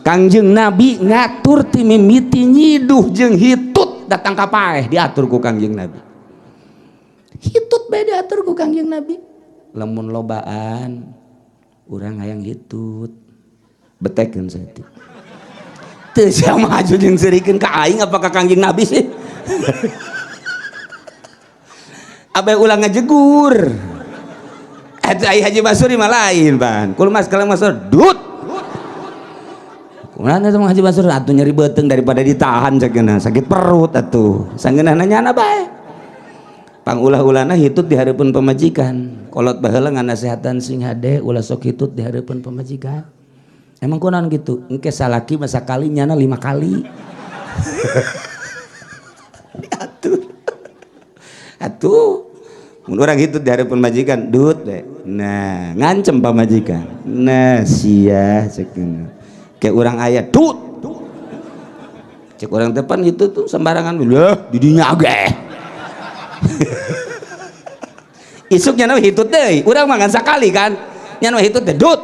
Kangjeng Nabi ngatur ti mimiti nyiduh jeung hitut datang ka paeh diatur ku Kangjeng Nabi. Hitut bae diatur ku Kangjeng Nabi. Lamun lobaan urang hayang hitut. Betekeun saeutik. Teu sia maju jeung seurikeun ka aing apa ka Kangjeng Nabi sih? Abe ulah ngajegur. Eta ai Haji Basuri mah lain pan. Kulmas kalau masuk dut. Kumaha eta Haji Basuri atuh nyeri beuteung daripada ditahan sageuna sakit perut atuh. Sangeunahna nyana bae. Pangulah-ulahna hitut di hareupeun pamajikan. Kolot baheula nganasehatan sing hade ulah sok hitut di hareupeun pamajikan. Emang kunaon gitu? Engke salaki mah sakali nyana 5 kali. Diatur. Atuh mun urang hitut di hareupeun majikan dut we. Nah, ngancem pamajikan. Nah, sia ceuk kayak urang aya dut. Cek urang teh pan itu tuh sembarangan lah di dinya ge. Isuk nyana hitut deui, urang mah ngan sakali kan. Nyana hitut teh dut.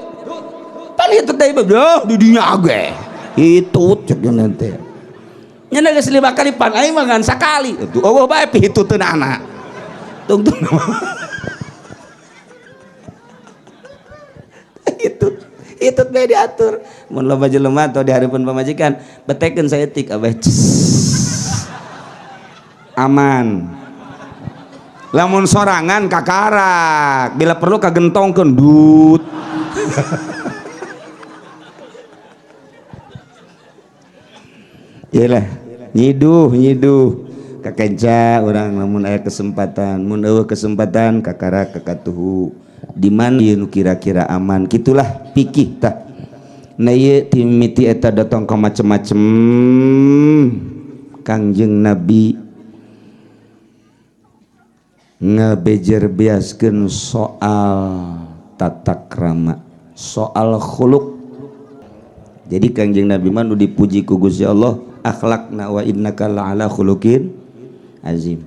Pan hitut deui lah di dinya ge. Hitut cek nyana teh. Nyana geus 5 kali pan aing mah ngan sakali. Atuh eueuh bae pihituteun anak. Tungtung. Hitut. Hitut bae diatur. Mun loba jelema atau di hareupeun pamajikan, betekeun saeutik abeh. Aman. Lamun sorangan kakarak, bila perlu kagentongkeun dut. Iyalah, nyiduh nyiduh kakenca urang lamun aya kesempatan, mun eueuh kesempatan kakarak kakatuhu. Di mana ieu nu kira-kira aman, kitulah pikih tah. Nah ieu timiti eta datang ka macem-macem Kangjeng Nabi ngabejer biaskeun soal tata krama, soal khuluq. Jadi Kangjeng Nabi mah nu dipuji ku Gusti Allah akhlakna wa innaka la'ala khuluqin azim.